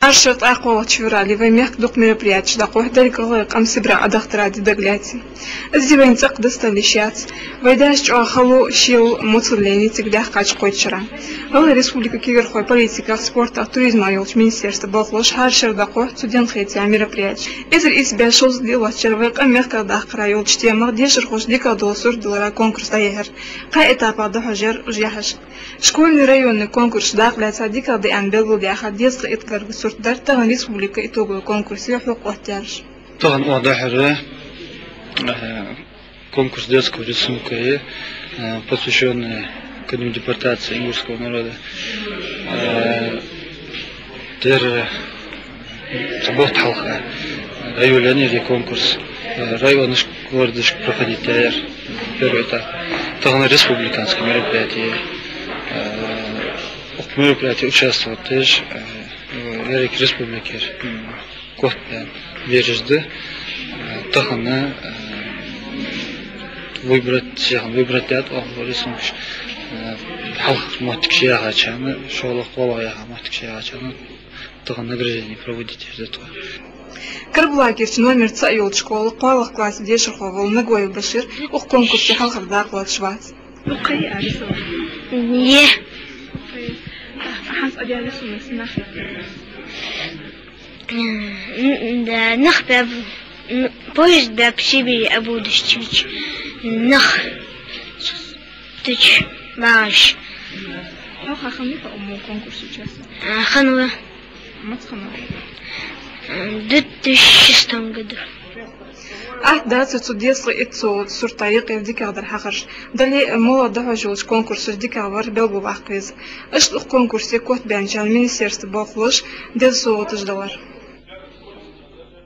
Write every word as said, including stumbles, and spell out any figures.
ХӀара шера ткъаь кхоалагӀча феврале вай мехка дукха мероприятеш дӀахьоргда, деррига гӀалгӀай къам Сибре Ӏодахийтара ди дагалаьцача. Из ди вайна цӀаккха дасталуш яц. Вай даьша чӀоагӀа хало, шийла, моцал лайнай цига даьхкача кхойтта шера. ГӀалгӀай Республика кагирхой политиках, спортах, туризмах йолча министерства болхлоша хӀара шера дӀахьоргда цу денна хетаяь мероприятеш. Эзар ийс бӀаь шовзткъа ди лоацача шера вай къам мехках дахкара йолча темах дешархоша дикагӀа дола сурт далара конкурс дӀаяхьар. Кхаь этапах дӀахьош яр уж яхьаш. Школьни, районни конкурсаш дакъа лаьца дикагӀа да аьнна белгалдаьха дезткъеи итт гаргара сурт дар тахан республика итогови конкурсе хьокха оттадаьраш. Тахан оаха дӀахьор, э, конкурс детского рисунка, э, посвящённый к дню депортации ингушского народа. Э, дера, э, цу бутт хьалха, э, районашка конкурс, э, районашка, городашка проходить яьяр первый этап. Тахан республиканское мероприятие. Э, укх мероприятие участвовать деш, э, э, еррига республикера, м, котбаьнна бераш да, э, тахан, э, выбрать, сихан выбрать даьд оаха рисункаш, э, хьалхарча моттигаш яьхачарна, шоллагӀа, кхоалагӀа яьха моттигаш яьхачарна, тахан награждение проводить ергья тхо. Карабулакерча номер цаӀ йолча школе кхоалагӀча классе дешархо вола Нагоев Башир укх конкурсе хьалхара дакъа лоацаш вац. Ну, кхы а рисовать? Е. Кхы а. ХӀанз а дӀа рисовать нах. М, да, нах баьб, н-, поезд баьб Сибре а будущий нах. Туч багӀаш. Хьо хьахиннав-кх укх конкурсе участвовать? А, хиннав. Маца хиннав? М, в две тысячи шестом году. Атта дац цу дезткъеи итт совгӀата сурта юкъера дикагӀдар хьахараш. Дале а, моллагӀа дӀахьош йолча конкурсаша дикагӀа вар белгалваккха веза. Иштта укх конкурсе котбаьнначарна министерства болхлоша деза совгӀаташ далар.